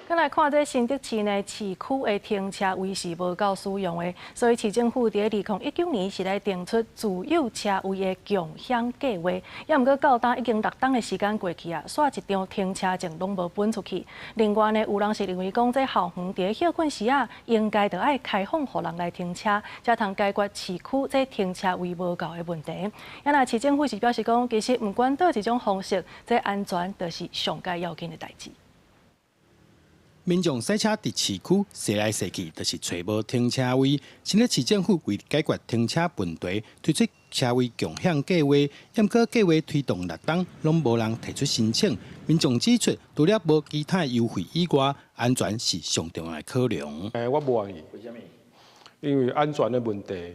閣來看這新竹市呢，市區的停車位是無夠使用的，所以市政府佇2019年是來定出自有車位的共享計畫。也毋過到今已經6冬的時間過去啊，煞一張停車證攏無分出去。另外呢，有人是認為講，這校園佇歇睏時啊，應該著愛開放予人來停車，才通解決市區這停車位無夠的問題。啊若市政府是表示講，其實毋管佗一種方式，這安全就是上蓋要緊的代誌。民眾駛車佇市區踅來踅去，就是揣無停車位。新竹市政府為解決停車問題，推出車位共享計劃。毋過計劃推動6冬，攏無人提出申請。民眾指出，除了無其他優惠以外，安全是上重要的考量。我無願意。為啥物？因為安全的問題，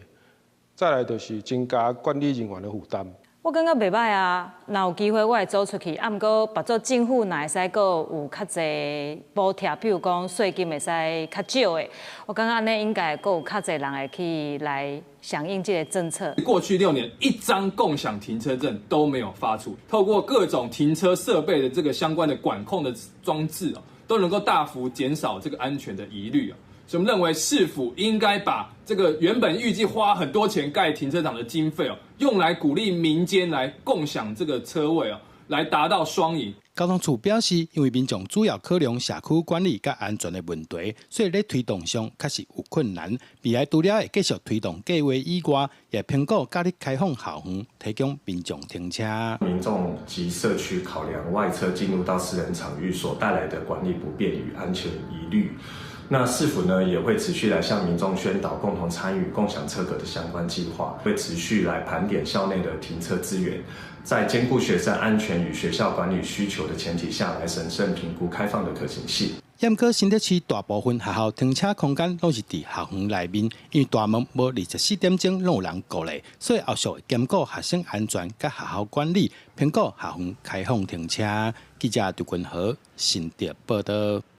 再來就是增加管理人員的負擔。我感覺袂䆀啊，若有機會我會租出去。啊，毋過別做政府若會使閣有較濟補貼，比如講稅金會使較少的，我感覺按呢應該閣有較濟人會去來響應這个政策。過去6年，一張共享停車證都沒有發出，透過各種停車設備的這個相關的管控的裝置哦，都能夠大幅減少這個安全的疑慮啊。所以我們認為市府應該把這個原本預計花很多錢蓋停車場的經費哦，用來鼓勵民間來共享這個車位哦，來達到雙贏。交通處表示，因為民眾主要考量社區管理佮安全的問題，所以咧推動上確實有困難。未來除了會繼續推動計劃以外，也評估假日開放校園，提供民眾停車。民眾及社區考量外車進入到私人場域所帶來的管理不便與安全疑慮。那市府呢也會持續來向民眾宣導共同參與共享車格的相關計劃，會持續來盤點校內的停車資源，在兼顧學生安全與學校管理需求的前提下來審慎評估開放的可行性。毋過新竹市大部分學校停車空間攏是佇校園內面，因為大門無24點鐘攏有人顧咧，所以後續會兼顧學生安全佮學校管理，評估校園開放停車。記者劉君和新竹報導。